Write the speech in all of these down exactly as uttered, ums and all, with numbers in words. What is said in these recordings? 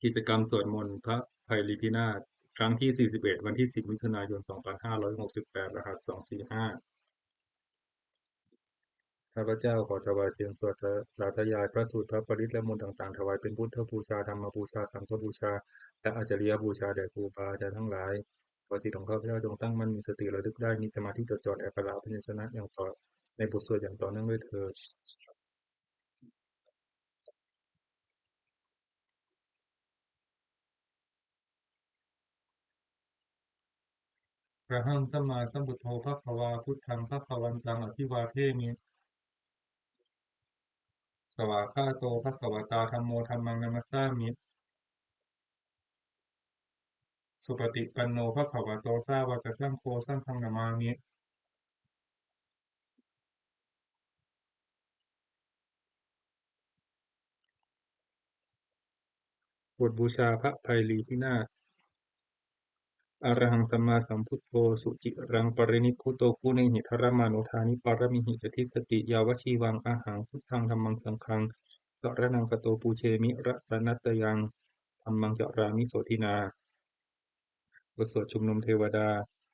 กิจกรรมสวดมนต์พระไพรีพินาศครั้งที่ สี่สิบเอ็ด วันที่ สิบ มิถุนายน สองพันห้าร้อยหกสิบแปด รหัส สองสี่ห้า ข้าพเจ้าขอถวายเสียงสวดสาธยายพระสูตรพระปริตรและมนต์ต่างๆ ถวายเป็นพุทธบูชา ธรรมบูชา สังฆบูชา และอาจาริยบูชาแด่ครูบาอาจารย์ทั้งหลาย ขอจิตของข้าพเจ้าจงตั้งมั่น มีสติระลึกได้ มีสมาธิจดจ่อในอักขระพยัญชนะอย่างต่อ ในบทสวดอย่างต่อเนื่องด้วยเทอญ Arahaṃ sammāsambuddho bhagavā, buddhaṃ bhagavantaṃ abhivādemi. Svākkhāto bhagavatā dhammo, dhammaṃ namassāmi. Supaṭipanno bhagavato sāvakasaṅgho, saṅghaṃ namāmi. บทบูชาพระไพรีพินาศ Arahaṃ sammāsambuddho suciraṃ parinibbuto, guṇehi dharamāno dāni pāramīhi ca dissati, yāvajīvaṃ ahaṃ buddhaṃ dhammaṃ saṅghaṃ saraṇaṃ gato, pūjemi ratanattayaṃ dhammaṃ carāmi sotthinā. บทสวดชุมนุมเทวดา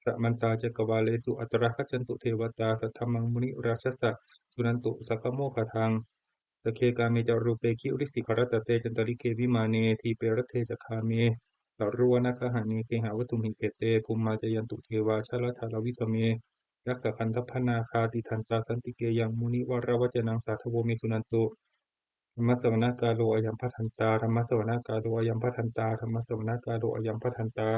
Samantā cakkavāḷesu atrāgacchantu devatā, saddhammaṃ munirājassa suṇantu saggamokkhadaṃ. Sagge kāme ca rūpe girisikharataṭe cantalikkhe vimāne, dīpe raṭṭhe ca gāme taruvanagahane gehavatthumhi khette, bhummā cāyantu devā jalathalavisame yakkhagandhabbanāgā, tiṭṭhantā santike yaṃ munivaravacanaṃ sādhavo me suṇantu. Dhammassavanakālo ayambhadantā. Dhammassavanakālo ayambhadantā. Dhammassavanakālo ayambhadantā.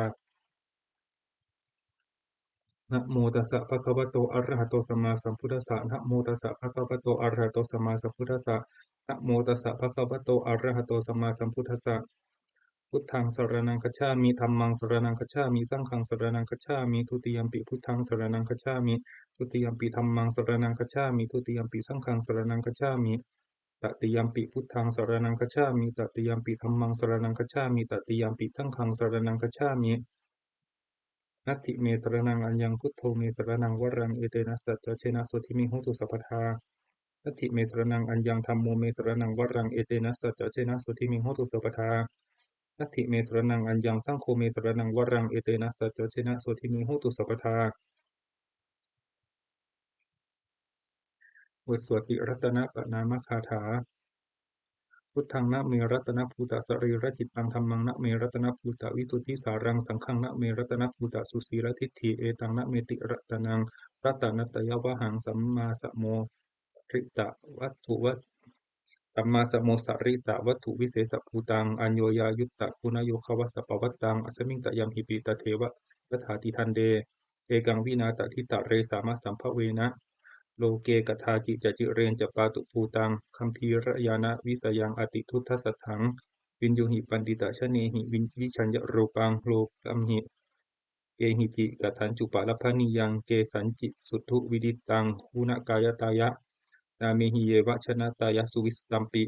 Namo tassa bhagavato arahato sammāsambuddhassa. Namo tassa bhagavato arahato sammāsambuddhassa. Namo tassa bhagavato arahato sammāsambuddhassa. Buddhaṃ saraṇaṃ gacchāmi. Dhammaṃ saraṇaṃ gacchāmi. Saṅghaṃ saraṇaṃ gacchāmi. Dutiyampi buddhaṃ saraṇaṃ gacchāmi. Dutiyampi dhammaṃ saraṇaṃ gacchāmi. Dutiyampi saṅghaṃ saraṇaṃ gacchāmi. Tatiyampi buddhaṃ saraṇaṃ gacchāmi. Tatiyampi dhammaṃ saraṇaṃ gacchāmi. Tatiyampi saṅghaṃ saraṇaṃ gacchāmi. Natthi me saraṇaṃ aññaṃ, buddho me saraṇaṃ varaṃ, etena saccavajjena sotthi me hotu sabbadā. Natthi me saraṇaṃ aññaṃ, dhammo me saraṇaṃ varaṃ, etena saccavajjena sotthi me hotu sabbadā. Natthi me saraṇaṃ aññaṃ, saṅgho me saraṇaṃ varaṃ, etena saccavajjena sotthi me hotu sabbadā. บทสวดติรัตนปณามคาถา Buddhaṃ name ratanabhūtasarirajitaṃ, dhammaṃ name ratanabhūtavisuddhisāraṃ, saṅghaṃ name ratanabhūtasusīladiṭṭhiṃ, etaṃ nameti ratanaṃ ratanattayavhaṃ. Sammāsamosaritavatthu vas-, sammāsamosaritavatthuvisesabhūtaṃ, aññoññayuttaguṇayogavasapavattaṃ, asmiṃ tayamhipi tadeva yathāti. Khande ekaṃ vinā taditare samasambhavena, loke kadāci ca cireñca pātubhūtaṃ, gambhīrañāṇavisayaṃ atiduddasatthaṃ, viññūhi paṇḍitajanehi vi-, vijayarūpaṃ, lokamhi kehici katthañcupalabhāniyaṃ, kesañci suddhu vidittaṃ guṇakāyattāya, nāmehi yeva janatāya suvissampi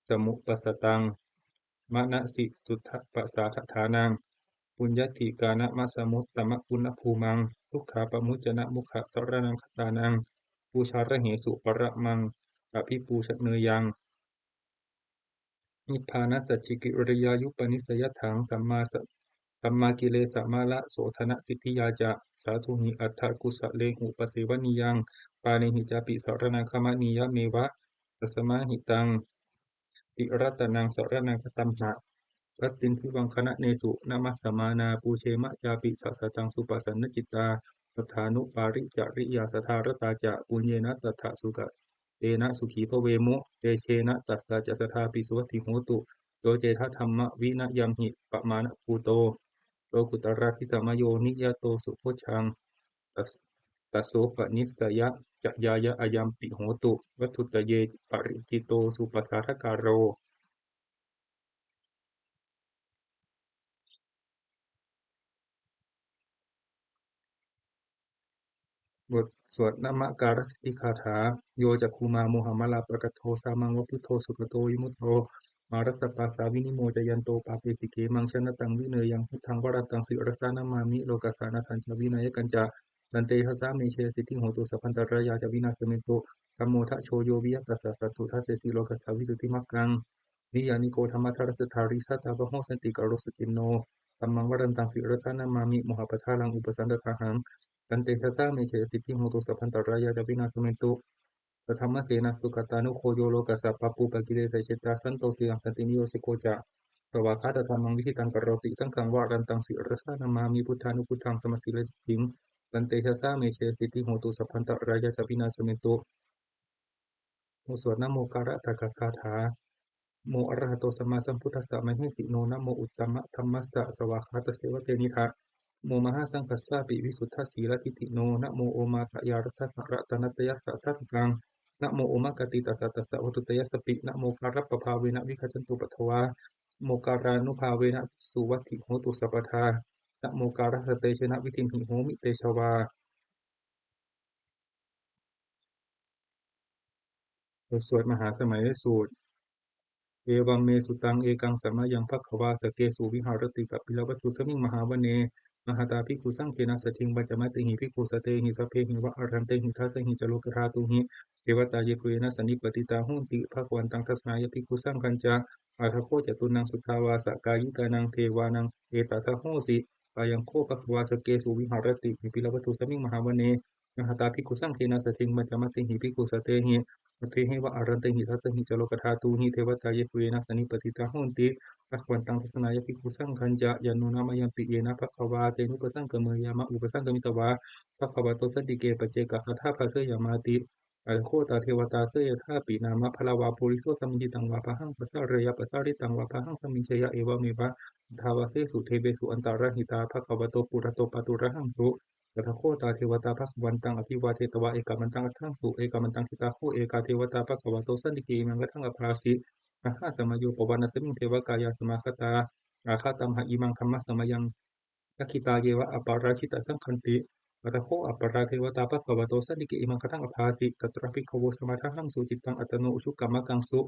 samupassatāṃ, manasi suddhapasādadhānaṃ, puññadhikānamasamuttamapuññabhūmaṃ, dukkhāpamuccanamokkhaṃ saraṇaṃ gatānaṃ, pūjārahesu paramaṃ abhipūjaneyyaṃ, nibbānasacchikiriyāyupanissayatthaṃ, sammā sa-, sammākilesamālasodhanasiddhiyā ca, sādhūhi atthakusalehupasevaniyaṃ, pāṇehi cāpi saraṇaṃ gamaniyameva, tasmā hi taṃ tiratanaṃ saraṇaṃ gacchāma. Pattiṃ divaṃ gananesu namassāma, pūjema cāpi sāsataṃ, supasannacittāyatthānupāricariyā, sadā ratā ca puññena tadā suga tena sukhī bhavemu, tejena tassa ca sadāpi suvatthi hotu. Yo cedha dhammavinayamhi pamāṇabhūto, lokuttaradisamayo niyato subojjhaṃ, tas-, tassopanisayañāya ayampi hotu, vatthuttaye paricito supasādākāro. บทสวดนมการสิทธิคาถา Yo cakkhumā mohamalāpakaṭṭho, sāmaṃ va buddho sugato vimutto, mārassa pāsā vinimocayanto, pāpesi khemaṃ janataṃ vineyyaṃ, buddhaṃ varantaṃ sirasā namāmi, lokassa nāthañca vināyakañca, tantejasā me jayasiddhi hotu, sabbantarāyā ca vināsamentu, dhammo dhajo yo viya tassa satthu, dassesi lokassa visuddhimaggaṃ. Niyyāniko dhammadharassa dhārī sātāvaho santikaro suciṇṇo. Dhammaṃ varantaṃ sirasā namāmi mohappadālaṃ upasantadāhaṃ. Tantejasā me jayasiddhi hotu sabbantarāyā ca vināsamentu. Saddhammasenā sugatānugo yo lokassa pāpūpakilesajetā santo sīlaṃ santiniyojako ca svākkhātadhammaṃ viditaṃ karoti saṅghaṃ varantaṃ sirasā namāmi buddhānubuddhaṃ samasīladiṭṭhiṃ. Tantejasā me jayasiddhi hotu sabbantarāyā ca vināsamentu. บทสวดนโมการะตะกะคาถา Namo arahato sammāsambuddhassa mahesino. Namo uttamadhammassa svākkhātasseva tenidha. Namo mahāsaṅghassāpi visuddhasīladiṭṭhino. Namo omātyāraddhassa ratanattayassa sādhukaṃ. Namo omakātītassa tassa vatthuttayassapi. Namokārappabhāvena vigacchantu upaddavā. Namokārānubhāvena suvatthi hotu sabbadā. Namokārassa tejena vidhimhi homi tejavā. บทสวดมหาสมัยสูตร Evaṃ me sutaṃ. Ekaṃ samayaṃ bhagavā sakkesu viharati kapilavatthusmiṃ mahāvane mahatā bhikkhusaṅghena saddhiṃ pañcamattehi bhikkhusatehi sabbeheva arahantehi. Dasahi ca lokadhātūhi devatā yebhuyyena sannipatitā honti bhagavantaṃ dassanāya bhikkhusaṅghañca. Atha kho catunnaṃ suddhāvāsakāyikānaṃ devānaṃ etadahosi: Ayaṃ kho bhagavā sakkesu viharati kapilavatthusmiṃ mahāvane mahatā bhikkhusaṅghena saddhiṃ pañcamattehi bhikkhusatehi sabbeheva arahantehi. Dasahi ca lokadhātūhi devatā yebhuyyena sannipatitā honti bhagavantaṃ dassanāya bhikkhusaṅghañca. Yannūna mayampi yena bhagavā tenupasaṅkameyyāma, upasaṅkamitvā bhagavato santike paccekagāthā bhāseyyāmāti. Atha kho tā devatā seyyathāpi nāma balavā puriso sammiñjitaṃ vā bāhaṃ pasāreyya, pasāritaṃ vā bāhaṃ sammiñjeyya, evameva suddhāvāsesu devesu antarahitā bhagavato purato pāturahaṃsu. Atha kho tā devatā bhagavantaṃ abhivādetvā ekamantaṃ aṭṭhaṃsu. Ekamantaṃ ṭhitā kho ekā devatā bhagavato santike imaṃ gāthaṃ abhāsi: Mahāsamayo pavanasmiṃ devakāyā samāgatā, āgatamha imaṃ dhammasamayaṃ dakkhitāyeva aparājitasaṅghanti. Atha kho aparā devatā bhagavato santike imaṃ gāthaṃ abhāsi: Tatra bhikkhavo samādahaṃsu cittaṃ attano ujukamakaṃsu,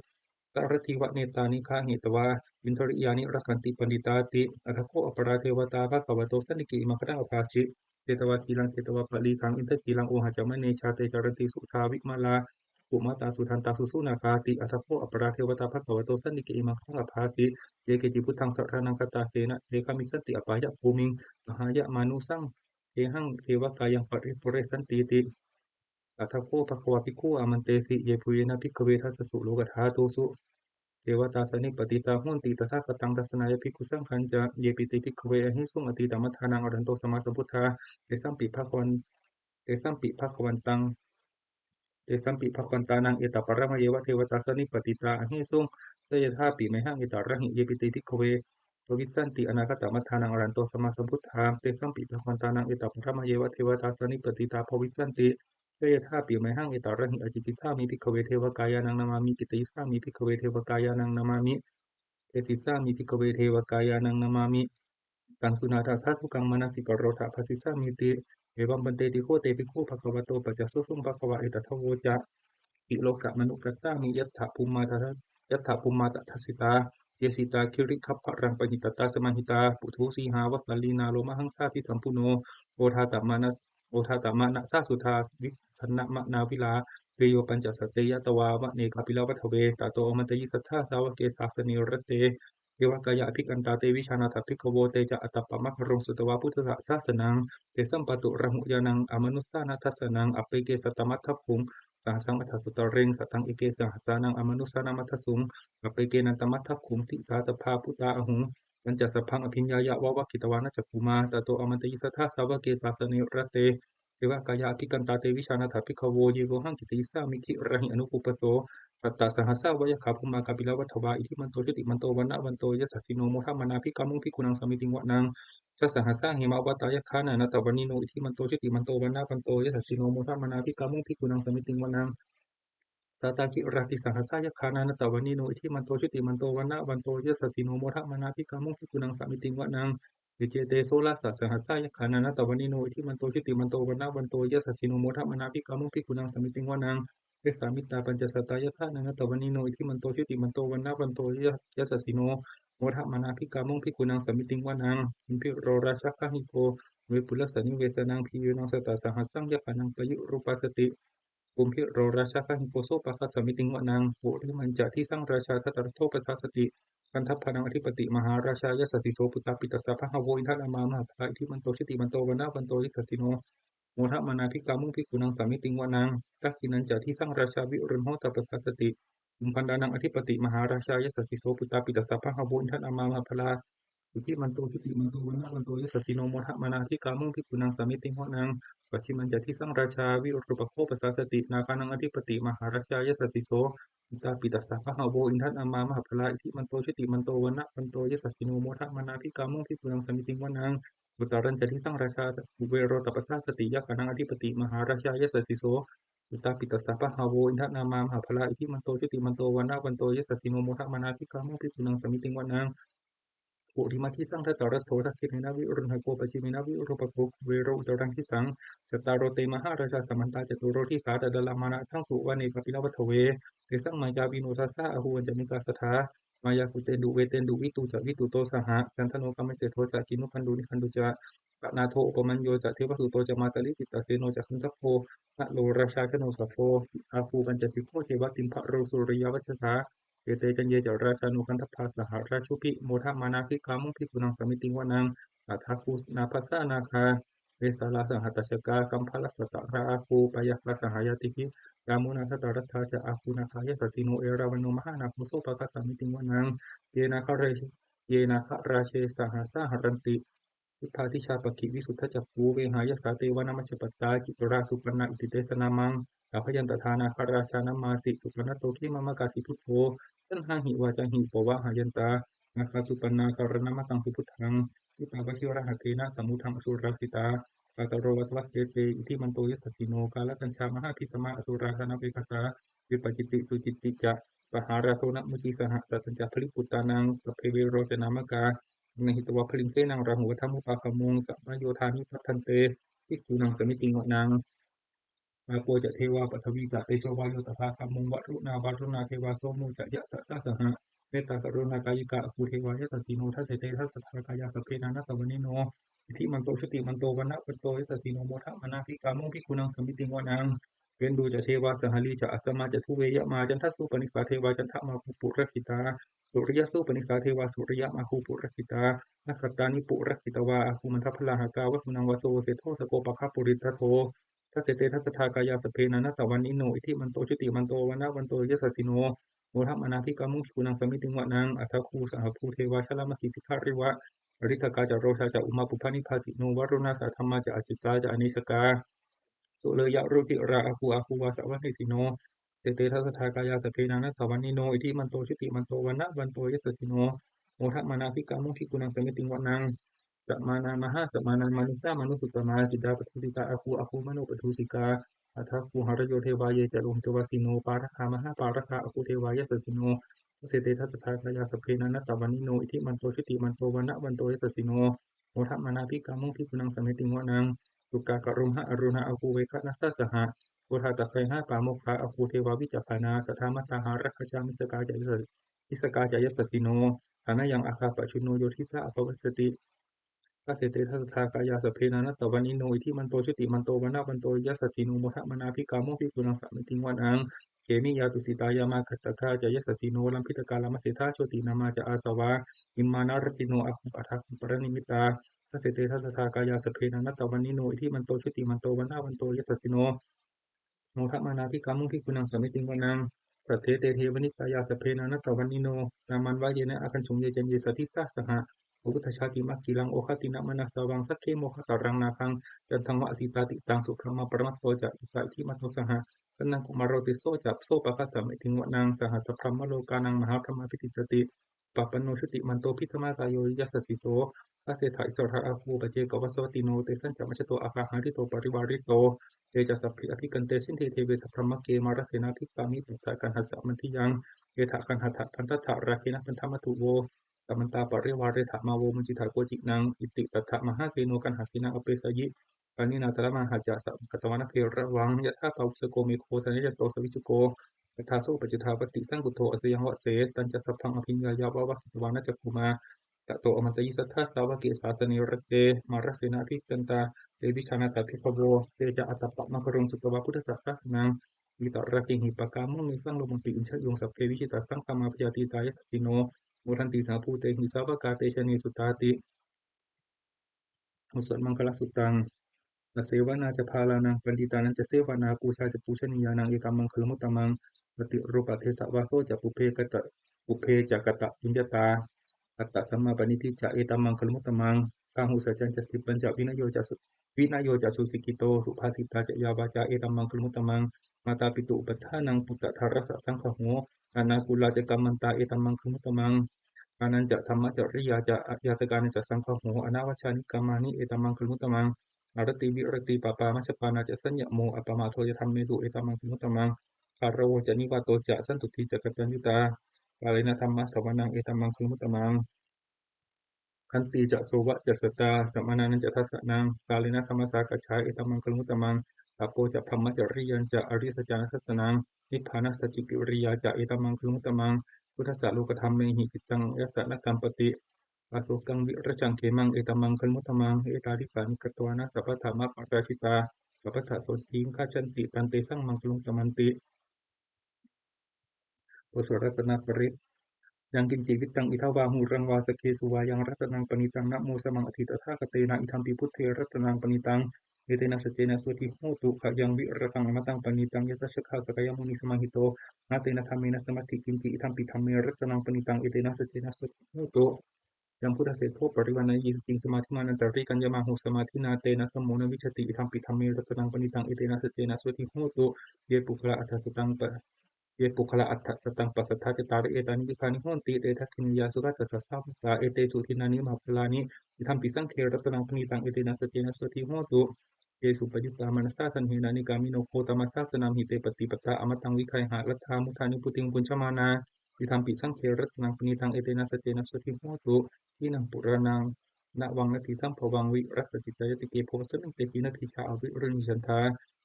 sārathīva nettāni gahetvā indriyāni rakkhanti paṇḍitāti. Atha kho aparā devatā bhagavato santike imaṃ gāthaṃ abhāsi: Chetvā khīlaṃ chetvā palighaṃ indakhīlaṃ ohaccamanejā, te caranti suddhā vimalā cakkhumatā sudantā susunāgāti. Atha kho aparā devatā bhagavato santike imaṃ gāthaṃ abhāsi: Ye keci buddhaṃ saraṇaṃ gatāse, na te gamissanti apāyabhūmiṃ, pahāya mānusaṃ dehaṃ devakāyaṃ paripūressantīti. Atha kho bhagavā bhikkhū āmantesi: Yebhuyyena bhikkhave dasasu lokadhātūsu devatā sannipatitā honti tathāgataṃ dassanāya bhikkhusaṅghañca. Yepi te bhikkhave ahesuṃ atītamaddhānaṃ arahanto sammāsambuddhā, tesampi bhagavan- tesampi bhagavantaṃ tesampi bhagavantānaṃ etaparamāyeva devatā sannipatitā ahesuṃ, seyyathāpi mayhaṃ etarahi. Yepi te bhikkhave bhavissanti anāgatamaddhānaṃ arahanto sammāsambuddhā, tesampi bhagavantānaṃ etaparamāyeva devatā sannipatitā bhavissanti, seyyathāpi mayhaṃ etarahi. Ācikkhissāmi bhikkhave devakāyānaṃ nāmāni, kittayissāmi bhikkhave devakāyānaṃ nāmāni, desissāmi bhikkhave devakāyānaṃ nāmāni. Taṃ suṇātha sādhukaṃ manasikarotha bhāsissāmīti. Evaṃ bhanteti kho te bhikkhū bhagavato paccassosuṃ. Bhagavā etadavoca: Silokamanukassāmi, yattha bhummā tadassitā, yattha bhummā tadassitā, ye sitā girigabbharaṃ, pahitattā samāhitā. Puthū sīhāva sallīnā, lomahaṃsābhisambhuno, odātamanas- odātamanasā suddhā, vijjānāmanāvilā. Bhiyyo pañcasate ñatvā, vane kāpilavatthave, tato āmantayi satthā, sāvake sāsane rate. Devakāyā abhikkantā, te vijānātha bhikkhavo. Te ca ātappamakaruṃ, sutvā buddhassa sāsanaṃ. Tesampāturahu ñāṇaṃ, amanussāna dassanaṃ. Appeke satamaddakkhuṃ, sahassaṃ atha sattariṃ. Sataṃ eke sahassānaṃ, amanussānamaddasuṃ. Appekenantamaddakkhuṃ, disā sabbā phuṭā ahuṃ. Tañca sabbaṃ abhiññāya, vavakkhitvāna cakkhumā. Tato āmantayi satthā, sāvake sāsane rate. Devakāyā abhikkantā, te vijānātha bhikkhavo. Ye vohaṃ kittayissāmi, girāhi anupubbaso. Sattasahassā va yakkhā, bhummā kāpilavatthavā. Iddhimanto jutimanto, vaṇṇavanto yasassino. Modamānā abhikkāmuṃ, bhikkhūnaṃ samitiṃ vanaṃ. Chasahassā hemavatā, yakkhā nānattavaṇṇino. Iddhimanto jutimanto, vaṇṇavanto yasassino. Modamānā abhikkāmuṃ, bhikkhūnaṃ samitiṃ vanaṃ. Sātāgirā tisahassā, yakkhā nānattavaṇṇino. Iddhimanto jutimanto, vaṇṇavanto yasassino. Modamānā abhikkāmuṃ, bhikkhūnaṃ samitiṃ vanaṃ. Iccete soḷasasahassā, yakkhā nānattavaṇṇino. Iddhimanto jutimanto, vaṇṇavanto yasassino. Modamānā abhikkāmuṃ, bhikkhūnaṃ samitiṃ vanaṃ. Vessāmittā pañcasatā, yakkhā nānattavaṇṇino. Iddhimanto jutimanto, vaṇṇavanto ya- yasassino. Modamānā abhikkāmuṃ, bhikkhūnaṃ samitiṃ vanaṃ. Kumbhīro rājagahiko, vepullassa nivesanaṃ. Bhiyyo naṃ satasahassaṃ, yakkhānaṃ payirupāsati. kumbhīro rājagahiko sopāga samitiṃ vanaṃ. Purimañca disaṃ rājā dhataraṭṭho pasāsati, gandhabbānaṃ ādhipati mahārājā yasassi so. Puttāpi tassa bahavo indanāmā mahabbalā, iddhimanto jutimanto vaṇṇavanto yasassino, modamānā abhikkāmuṃ bhikkhūnaṃ samitiṃ vanaṃ. Dakkhiṇañca disaṃ rājā virūḷho tappasāsati, kumbhaṇḍānaṃ ādhipati mahārājā yasassi so. Puttāpi tassa bahavo indanāmā mahabbalā, iddhimanto jutimanto vaṇṇavanto yasassino, modamānā abhikkāmuṃ bhikkhūnaṃ samitiṃ vanaṃ. Pacchimañca disaṃ rājā virūpakkho pasāsati, nāgānaṃ ādhipati mahārājā yasassi so. Puttāpi tassa bahavo indanāmā mahabbalā, iddhimanto jutimanto vaṇṇavanto yasassino, modamānā abhikkāmuṃ bhikkhūnaṃ samitiṃ vanaṃ. Uttarañca disaṃ rājā kuvero tappasāsati, yakkhānaṃ ādhipati mahārājā yasassi so. Puttāpi tassa bahavo indanāmā mahabbalā, iddhimanto jutimanto vaṇṇavanto yasassino, modamānā abhikkāmuṃ bhikkhūnaṃ samitiṃ vanaṃ. Purimaṃ disaṃ dhataraṭṭho, dakkhiṇena virūḷhako, pacchimena virūpakkho, kuvero uttaraṃ disaṃ. Cattāro te mahārājā samantā caturo disā, daddallamānā aṭṭhaṃsu vane kāpilavatthave. Tesaṃ māyāvino dāsā āgū vañcanikā saṭhā, māyā kuṭeṇḍu veṭeṇḍu viṭū ca viṭuṭo saha, candano kāmeseṭṭho ca kinnughaṇḍu nighaṇḍu ca. Panādo opamañño ca devasūto ca mātali, cittaseno ca gandhabbo naḷo rājā janosabho. Āgū pañcasikho ceva timbarū suriyavacchasā, ete caññe ca rājāno gandhabbā saha rājubhi, modamānā abhikkāmuṃ bhikkhūnaṃ samitiṃ vanaṃ. Athāgū nābhasā nāgā vesālā sahatacchakā, kambalassatarā āgū pāyāgā saha ñātibhi. Yāmunā dhataraṭṭhā ca āgū nāgā yasassino, erāvaṇo mahānāgo sopāga samitiṃ vanaṃ. Ye nāgarāje, ye nāgarāje sahasā haranti, dibbā dijā pakkhi visuddhacakkhū, vehāyasā te vanamajjhapattā, citrā supaṇṇā iti tesa nāmaṃ. Abhayantadā nāgarājānamāsi, supaṇṇato khemamakāsi buddho. Saṇhāhi vācāhi upavhayantā, nāgā supaṇṇā saraṇamakaṃsu buddhaṃ. Jitā vajirahatthena samuddaṃ asurā sitā, bhātaro vāsavassete iddhimanto yasassino. Kālakañjā mahābhismā asurā dānaveghasā, vepacitti sucitti ca pahārādo namucī saha. Satañca baliputtānaṃ sabbe verocanāmakā, sannayhitvā baliṃ senaṃ rāhubhaddamupāgamuṃ. Samayodāni bhaddante bhikkhūnaṃ samitiṃ vanaṃ. Āpo ca devā paṭhavī ca tejo vāyo tadāgamuṃ, varuṇā vāruṇā devā somo ca yasasā saha. Mettākaruṇākāyikā āgū devā yasassino, dasete dasadhā kāyā sabbe nānattavaṇṇino, iddhimanto jutimanto vaṇṇavanto yasassino, modamānā abhikkāmuṃ bhikkhūnaṃ samitiṃ vanaṃ. Veṇḍū ca devā sahalī ca asamā ca duve yamā, candassūpanisā devā candamāgū purakkhitā, suriyassūpanisā devā suriyamāgū purakkhitā. Nakkhattāni purakkhitvā āgū mandavalāhakā, vasūnaṃ vāsavo seṭṭho sakkopāga purindado. Dasete dasadhā kāyā sabbe nānattavaṇṇino, iddhimanto jutimanto vaṇṇavanto yasassino, modamānā abhikkāmuṃ bhikkhūnaṃ samitiṃ vanaṃ. Athāgū sahabhū devā jalamaggisikhāriva, ariṭṭhakā ca rojā ca ummāpupphanibhāsino, varuṇā sahadhammā ca accutā ca anejakā, sūleyyarucirā āgū āgū vāsavanesino. Dasete dasadhā kāyā sabbe nānattavaṇṇino, iddhimanto jutimanto vaṇṇavanto yasassino, modamānā abhikkāmuṃ bhikkhūnaṃ samitiṃ vanaṃ. Samānā mahāsamānā mānusā mānusuttamā, khiḍḍāpadūsikā āgū āgū manopadūsikā. Athāgū harayo devā ye ca lohitavāsino, pāragā mahāpāragā āgū devā yasassino. Dasete dasadhā kāyā sabbe nānattavaṇṇino, iddhimanto jutimanto vaṇṇavanto yasassino, modamānā abhikkāmuṃ bhikkhūnaṃ samitiṃ vanaṃ. Sukkā karumhā aruṇā āgū veghanasā saha, odātagayhā pāmokkhā āgū devā vicakkhaṇā. Sadāmattā hāragajā missakā ca yasa-, missakā ca yasassino, thanayaṃ āga pajjunno yo disā abhivassati. Dasete dasadhā kāyā sabbe nānattavaṇṇino, iddhimanto jutimanto vaṇṇavanto yasassino, modamānā abhikkāmuṃ bhikkhūnaṃ samitiṃ vanaṃ. Khemiyā tusitā yāmā kaṭṭhakā ca yasassino, lambītakā lāmaseṭṭhā jotināmā ca āsavā, nimmānaratino āgū athāgū paranimmitā. Dasete dasadhā kāyā sabbe nānattavaṇṇino, iddhimanto jutimanto vaṇṇavanto yasassino, modamānā abhikkāmuṃ bhikkhūnaṃ samitiṃ vanaṃ. Saṭṭhete devanisāyā sabbe nānattavaṇṇino, nāmanvayena āgañchuṃ ye caññe sadisā saha. Pavutthajātimakkhīlaṃ oghatiṇṇamanāsavaṃ, sakyamunā ekamabhinimmitasāraṃ, nāgaṃ candaṃva asitātitaṃ subrahmā paramatto ca, indā iddhimato saha. Sanaṅkumāro tisso ca sopāga samitiṃ vanaṃ. Sahassabrahmalokānaṃ mahābrahmābhitiṭṭhati, upapanno jutimanto bhismākāyo yasassi so. Dasettha issarā āgū paccekavasavattino, tesañca majjhato āga hārito parivārito. Te ca sabbe abhikkante sinde deve sabrahmake, mārasenā abhikkāmi passa kaṇhassa mandiyaṃ. Etha gaṇhatha bandhatha rāgena bandhamatthu vo, samantā parivāretha mā vo muñcittha koci naṃ. Iti tattha mahāseno kaṇhasenaṃ apesayi, pāṇinā talamāhacca samāgatvāna bheravaṃ. Yathā pāvussako megho thanayanto savijjuko, tadā so paccudāvatti saṅkuddho asayaṃvase. Tañca sabbaṃ abhiññāya vavakkhitvāna cakkhumā, tato āmantayi satthā sāvake sāsane rate. Mārasenā abhikkantā te vijānātha bhikkhavo, te ca ātappamakaruṃ sutvā buddhassa sāsanaṃ. Vītarāgehi pakkāmuṃ nesaṃ lomampi iñjayuṃ. Sabbe vijitasaṅgāmā bhayātītā yasassino, modanti saha bhūtehi sāvakā te janesutāti. บทสวดมังคลสุตตัง Asevanā ca bālānaṃ, paṇḍitānañca sevanā, pūjā ca pūjanīyānaṃ, etammaṅgalamuttamaṃ. Paṭirūpadesavāso ca, pubbe kata, pubbe ca katapuññatā, attasammāpaṇidhi ca, etammaṅgalamuttamaṃ. Bāhusaccañca sippañca, vinayo ca su, vinayo ca susikkhito, subhāsitā ca yā vācā, etammaṅgalamuttamaṃ. Mātāpituupaṭṭhānaṃ, puttadārassa saṅgaho, anākulā ca kammantā, etammaṅgalamuttamaṃ. Dānañca dhammacariyā ca, aññātakānañca saṅgaho, anavajjāni kammāni, etammaṅgalamuttamaṃ. Āratī viratī pāpā, majjapānā ca saññamo, appamādo ca dhammesu, etammaṅgalamuttamaṃ. Gāravo ca nivāto ca, santuṭṭhī ca kataññutā, kālena dhammassavanaṃ, etammaṅgalamuttamaṃ. Khantī ca sovacassatā, samaṇānañca dassanaṃ, kālena dhammasākacchā, etammaṅgalamuttamaṃ. Tapo ca brahmacariyañca, ariyasaccāna dassanaṃ, nibbānasacchikiriyā ca, etammaṅgalamuttamaṃ. Phuṭṭhassa lokadhammehi, cittaṃ yassa na kampati, asokaṃ virajaṃ khemaṃ, etammaṅgalamuttamaṃ. Etādisāni katvāna, sabbatthamaparājitā, sabbattha sotthiṃ gacchanti, tantesaṃ maṅgalamuttamanti. บทสวดรัตนปริตร Yaṅkiñci vittaṃ idha vā huraṃ vā, saggesu vā yaṃ ratanaṃ paṇītaṃ, na no samaṃ atthi tathāgatena, idampi buddhe ratanaṃ paṇītaṃ, etena saccena suvatthi hotu. Khayaṃ virataṃ amataṃ paṇītaṃ, yadajjhagā sakyamunī samāhito, na tena dhammena samatthi kiñci, idampi dhamme ratanaṃ paṇītaṃ, etena saccena suvatthi hotu. Yaṃ buddhaseṭṭho parivaṇṇayī suciṃ, samādhimānantarikaññamāhu, samādhinā tena samo na vijjati, idampi dhamme ratanaṃ paṇītaṃ, etena saccena suvatthi hotu. Ye puggalā aṭṭha sataṃ pa, ye puggalā aṭṭha sataṃ pasatthā, cattāri etāni yugāni honti, te dakkhiṇeyyā sugatassa sāvakā, etesu dinnāni mahapphalāni, idampi saṅghe ratanaṃ paṇītaṃ, etena saccena suvatthi hotu. Ye suppayuttā manasā daḷhena, nikkāmino gotamasāsanamhi, te pattipattā amataṃ vigayha, laddhā mudhā nibbutiṃ bhuñjamānā, idampi saṅghe ratanaṃ paṇītaṃ, etena saccena suvatthi hotu. Khīṇaṃ purāṇaṃ navaṃ natthi sambhavaṃ, virattacittāyatike bhavasmiṃ, te khīṇabījā aviruḷhichandā,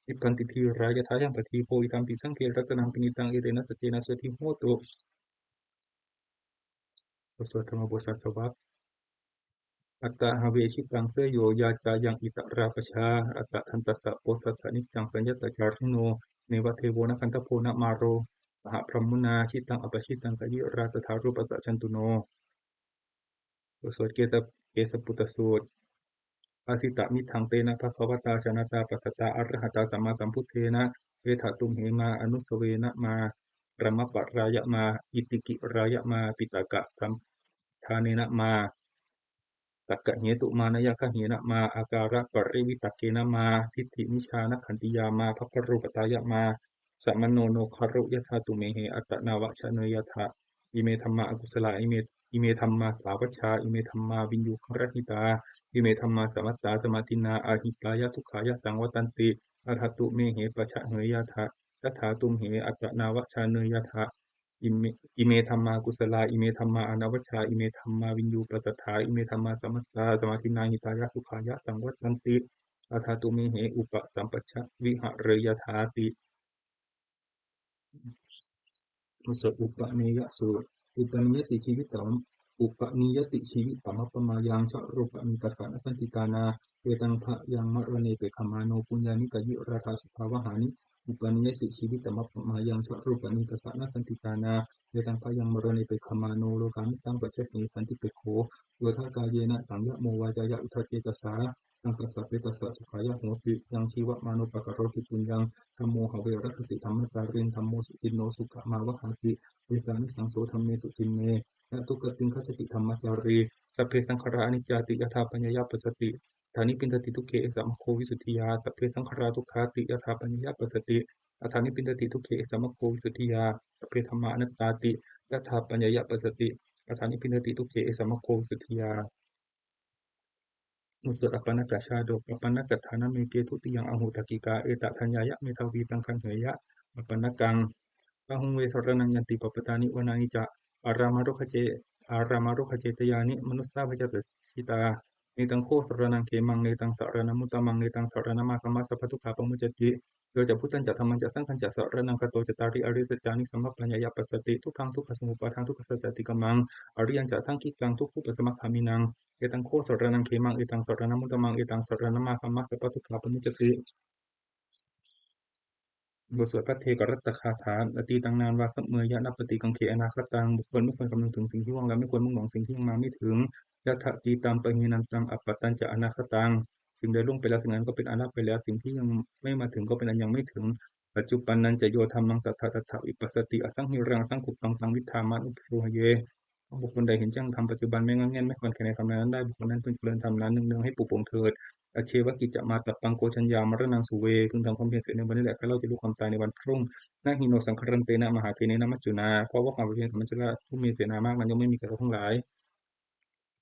nibbanti dhīrā yathāyaṃ padīpo, idampi saṅghe ratanaṃ paṇītaṃ, etena saccena suvatthi hotu. บทสวดธรรมบทสาสวัต Atthahave jitaṃ seyyo, yā cāyaṃ itarā pajā, atthadantassa posassa niccaṃ, saññatacārino, neva devo na gandhabbo na māro, saha brahmunā jitaṃ apajitaṃ, kayirā tathārūpassa jantuno. บทสวดเกส เกสปุตตสูตร Asitamiddhaṃ tena bhagavatā jānatā passatā arahatā sammāsambuddhena, etha tumhe mā anussaverena mā, rāmaparāya mā, itikirāya mā, piṭakasaṅdānena mā, takkahetumānāyagāhena mā, ākāraparivitakkena mā, diṭṭhimicchānakkhantiyā mā, bhabbarūpatāya mā, samāno no garo yathā tumhehi, attanāvajaneyyātha. Ime dhammā akusalā, ime, ime dhammā sāvajjā, ime dhammā viññugarahitā, ime dhammā samattā samādinnā, ahitāya dukkhāya saṃvattanti, atha tumhehi pajāyeyyātha, yathā tumhe attanāvajaneyyātha. Ime, ime dhammā kusalā, ime dhammā anavajjā, ime dhammā viññuppasatthā, ime dhammā samattā samādinnā, hitāya sukhāya saṃvattanti, atha tumhehi upasampajja vihareyyāthāti. บทสวดอุปเนยสูตร Upanīyati jīvitaṃ, upanīyati jīvitamupamayāṃ, charūpanikassa na santīdnā, etaṃ bhayaṃ maraṇe pekkhamāno, puññāni kayirātha sukhāvahāni. Upanīyati jīvitamupamayāṃ, charūpanikassa na santīdnā, etaṃ bhayaṃ maraṇe pekkhamāno, lokānaṃ sampajjeti santipekkho. Yo dha kāyena saṃyamo, vācāya uda cetasā, saṅghassa petāssa sukhāya hoti. Yaṃ jīvamāno pakaroti puññaṃ, dhammo have rakkhati dhammacāriṃ, dhammo suciṇṇo sukhamāvahāti, esānisaṃso dhamme suciṇṇe, na dugatiṃ gacchati dhammacārī. Sabbe saṅkhārā aniccāti, yadā paññāya passati, atha nibbindati dukkhe, esa maggo visuddhiyā. Sabbe saṅkhārā dukkhāti, yadā paññāya passati, atha nibbindati dukkhe, esa maggo visuddhiyā. Sabbe dhammā anattāti, yadā paññāya passati, atha nibbindati dukkhe, esa maggo visuddhiyā. บทสวดอัปปณะกชาดก Appaṇṇakaṭṭhānaṃ meghe dutiyaṃ ahu takkikā, etadaññāya medhāvī saṅgaheyya, appaṇṇakaṃ. Bahū ve saraṇaṃ yanti, pabbatāni vanāni ca, ārāmarukkhace, ārāmarukkhacetyāni, manussā va ca tejasā jitā. Netaṃ kho saraṇaṃ khemaṃ, netaṃ saraṇamuttamaṃ, netaṃ saraṇamāgamma, sabbadukkhā pamuccati. Yo ca buddhañca dhammañca saṅghañca saraṇaṃ gato, cattāri ariyasaccāni sammappaññāya passati, dukkhaṃ dukkhasamuppādaṃ dukkhassa ca atikkamaṃ, ariyañca aṭṭhaṅgikaṃ dukkhūpasamagāminaṃ. Etaṃ kho saraṇaṃ khemaṃ, etaṃ saraṇamuttamaṃ, etaṃ saraṇamāgamma, sabbadukkhā pamuccati. บทสวดภัทเทกรัตตคาถา Atītaṃ nānvāgameyya nappaṭikaṅkhe anāgataṃ. บุคคลไม่ควรคำนึงถึงสิ่งที่ล่วงแล้ว ไม่ควรมุ่งหวังสิ่งที่ยังมาไม่ถึง Yadatītaṃ pahīnantaṃ appattañca anāgataṃ. สิ่งใดล่วงไปแล้ว สิ่งนั้นก็เป็นอันละไปแล้ว สิ่งที่ยังไม่มาถึงก็เป็นอันยังไม่ถึง Paccuppannañca yo dhammaṃ tattha tattha vipassati, asaṃhiraṃ asaṅkuppaṃ taṃ viddhā manubrūhaye. บุคคลใดเห็นแจ้งธรรมปัจจุบัน ไม่ง่อนแง่น ไม่คลอนแคลนในธรรมนั้นได้ บุคคลนั้นพึงเจริญธรรมนั้นเนืองๆ ให้ปรุโปร่งเถิด Ajjeva kiccamātappaṃ ko jaññā maraṇaṃ suve. พึงทำความเพียรเสียในวันนี้แหละ ใครเล่าจะรู้ความตายในวันพรุ่ง Na hi no saṅgarantena mahāsenena maccunā. เพราะว่าความเพียรของมัจจุราชผู้มีเสนามากนั้น ย่อมไม่มีแก่เราทั้งหลาย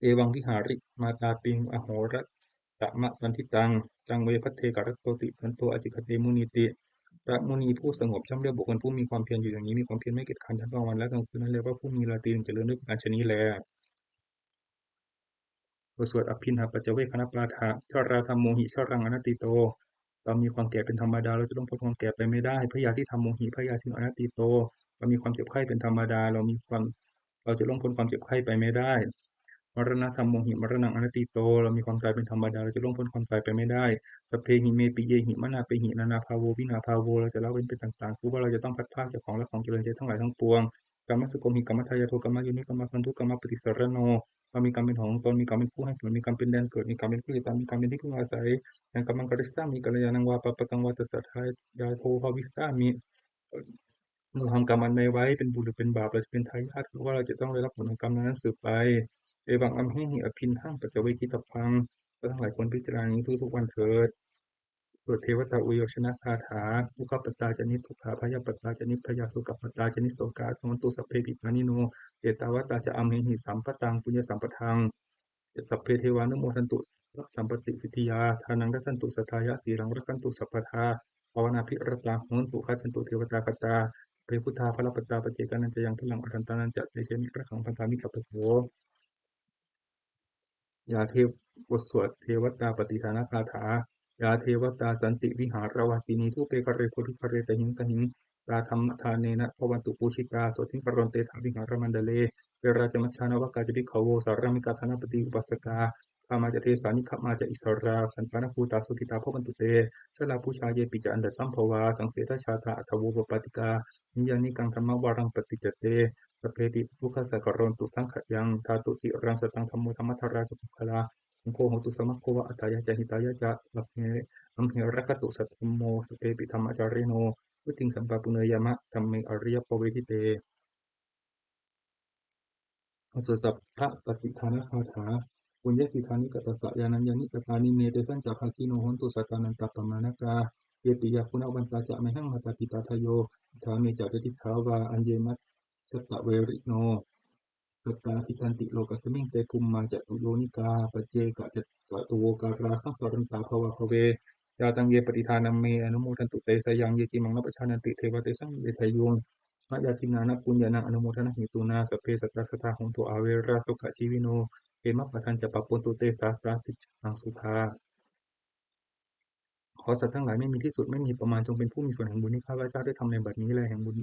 Evaṃ vihārimātāpiṃ ahorattamatanditaṃ, taṃ ve bhaddekarattoti santo ācikkhate munīti. พระมุนีผู้สงบย่อมเรียกบุคคลผู้มีความเพียรอยู่อย่างนี้ มีความเพียรไม่เกียจคร้านทั้งกลางวันและกลางคืนนั้น เรียกว่าผู้มีราตรีหนึ่งเจริญด้วยประการฉะนี้แล บทสวด Abhiṇhapaccavekkhaṇapāṭha. Jarādhammomhi jaraṃ anatīto. เรามีความแก่เป็นธรรมดา เราจะล่วงพ้นความแก่ไปไม่ได้ Byādhidhammomhi byādhiṃ anatīto. เรามีความเจ็บไข้เป็นธรรมดา เรามีความ เราจะล่วงพ้นความเจ็บไข้ไปไม่ได้ Maraṇadhammomhi maraṇaṃ anatīto. เรามีความตายเป็นธรรมดา เราจะล่วงพ้นความตายไปไม่ได้ Sabbehi me piyehi manāpehi nānābhāvo vinābhāvo. เราจะละเว้นเป็นต่างๆ คือว่าเราจะต้องพลัดพรากจากของรักของเจริญใจทั้งหลายทั้งปวง Kammassakomhi kammadāyādo kammayoni kammabandhu kammapaṭisaraṇo. เรามีกรรมเป็นของตน มีกรรมเป็นผู้ให้ผล มีกรรมเป็นแดนเกิด มีกรรมเป็นผู้ติดตาม มีกรรมเป็นที่พึ่งอาศัย Yaṃ kammaṃ karissāmi kalyāṇaṃ vā pāpakaṃ vā tassa dāyādo bhavissāmi. เราทำกรรมอันใดไว้ เป็นบุญหรือเป็นบาป เราจะเป็นทายาท คือว่าเราจะต้องได้รับผลของกรรมนั้นสืบไป Evaṃ amhehi abhiṇhaṃ paccavekkhitabbaṃ. เราทั้งหลายควรพิจารณาอย่างนี้ทุกๆวันเถิด สวดเทวตาอุยโยชนคาถา Dukkhappattā ca niddukkhā bhayappattā ca nibbhayā sokappattā ca nissokā hontu sabbepi pāṇino. Ettāvatā ca amhehi sambhataṃ puññasampadaṃ sabbe devānumodantu sabbasampattisiddhiyā. Dānaṃ dadantu saddhāya sīlaṃ rakkhantu sabbadā bhāvanābhiratā hontu gacchantu devatāgatā. Sabbe buddhā balappattā paccekānañca yaṃ balaṃ arahantānañca tejena rakkhaṃ bandhāmi sabbaso. ยาเท บทสวดเทวตาปัตติทานคาถา Yā devatā santi vihāravāsinī thūpe ghare bodhighare tahiṃ tahiṃ, tā dhammadānena bhavantu pūjitā sotthiṃ karontedha vihāramaṇḍale. Therā ca majjhā navakā ca bhikkhavo, sārāmikā dānapatī upāsakā, gāmā ca desā nigamā ca issarā, santānabhūtā sukhitā bhavantu te. Jalābujā yepi ca aṇḍasambhavā, saṃsedajātā athavopapātikā, niyyānikaṃ dhammavaraṃ paṭicca te, sabbepi dukkhassa karontu saṅkhayaṃ. Ṭhātu ciraṃ sataṃ dhammo, dhammaddharā ca puggalā, saṅgho hotu samaggo va, atthāya ca hitāya ca. Amhe rakkhatu saddhammo, sabbepi dhammacārino, vuḍḍhiṃ sampāpuṇeyyāma, dhamme ariyappavedite. บทสวดสัพพปฏิทานคาถา Puññassidāni katassa yānaññāni katāni me, tesañca bhāgino hontu sattānantappamāṇakā. Ye piyā guṇavantā ca mayhaṃ mātā pitā dāyo, puttā me ca patiṭṭhā vā aññe majjhattaverino, sattā tiṭṭhanti lokasmiṃ te bhummā catuyonikā, paccekacatuvokārā saṃsarantā bhavābhave. Yā taṃ ye pattidānaṃ me anumodantu te sayaṃ, ye cimmaṃ na pajānanti devā tesaṃ vesayi. Mayā dinnāna puññānaṃ anumodanahetunā, sabbe sattā sadā hontu averā sokajīvino, khemappadañca bhavantu te sadā sotthī ca sukhā. ขอสัตว์ทั้งหลายไม่มีที่สุด ไม่มีประมาณ จงเป็นผู้มีส่วนแห่งบุญที่ข้าพเจ้าได้ทำในบัดนี้ และแห่งบุญ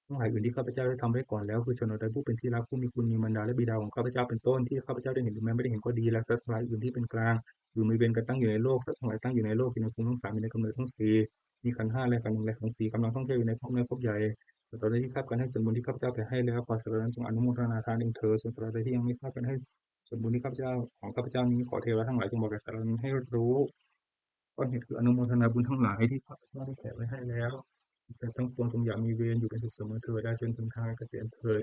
ทั้งหลายอื่นที่ข้าพเจ้าได้ทำไว้ก่อนแล้ว คือชนบทผู้เป็นที่รัก ผู้มีคุณ มีมารดาและบิดาของข้าพเจ้าเป็นต้น ที่ข้าพเจ้าได้เห็นหรือแม้ไม่ได้เห็นก็ดี และสัตว์ทั้งหลายอื่นที่เป็นกลาง อยู่มีเวรกันตั้งอยู่ในโลก สัตว์ทั้งหลายตั้งอยู่ในโลก อยู่ในภูมิทั้งสาม อยู่ในกำเนิดทั้งสี่ มีขันธ์ห้าและขันธ์หนึ่งและขันธ์สี่ กำลังท่องเที่ยวอยู่ในภพน้อยภพใหญ่ สัตว์เหล่าใดที่ทราบการให้ส่วนบุญที่ข้าพเจ้าแผ่ให้แล้ว ขอสัตว์เหล่านั้นจงอนุโมทนาทานเองเถิด ส่วนสัตว์เหล่าใดที่ยังไม่ทราบการให้ส่วนบุญที่ข้าพเจ้า ของข้าพเจ้านี้ ขอเทวดาทั้งหลายจงบอกแก่สัตว์เหล่านั้นให้รู้ ต้นเหตุคืออนุโมทนาบุญทั้งหลายที่ข้าพเจ้าได้แผ่ไว้ให้แล้ว สัตว์ทั้งปวงจงอย่ามีเวร อยู่เป็นสุขเสมอเถิด และจงถึงทางอันเกษมเถิด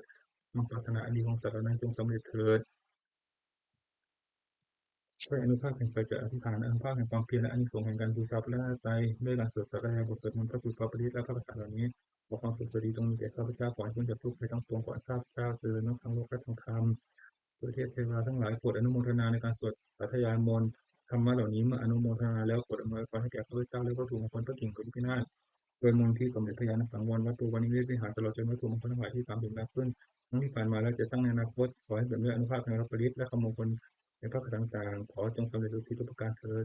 ความปรารถนาอันดีของสัตว์เหล่านั้นจงสำเร็จเถิด ด้วยอานุภาพแห่งปัจจัยอธิษฐาน อานุภาพแห่งความเพียร และอานิสงส์แห่งการบูชาพระรัตนตรัย ด้วยการสวดสาธยายบทสวดมนต์พระสูตรพระปริตรและพระคาถาเหล่านี้ ขอความสุขสวัสดีจงมีแก่ข้าพเจ้า ขอให้พ้นจากทุกข์ภัยทั้งปวง ขอให้ข้าพเจ้าเจริญทั้งโลกและทางธรรม เทพเทวาทั้งหลายโปรดอนุโมทนาในการสวดสาธยายมนต์ธรรมะเหล่านี้ เมื่ออนุโมทนาแล้วโปรดอำนวยพรให้แก่ข้าพเจ้าและวัตถุมงคลพระกิ่งพระพินาศ ด้วยมนต์ที่สมเด็จพระญาณสังวรวัตถุวรนิเวศวิหาร ตลอดจนวัตถุมงคลทั้งหลายที่ตามเสด็จมาขึ้นทั้งที่ผ่านมาและจะสร้างในอนาคต ขอให้เสริมด้วยอานุภาพแห่งพระปริตรและคำมงคลในพระคาถาต่างๆ ขอจงสำเร็จสุดสิ้นทุกประการเถิด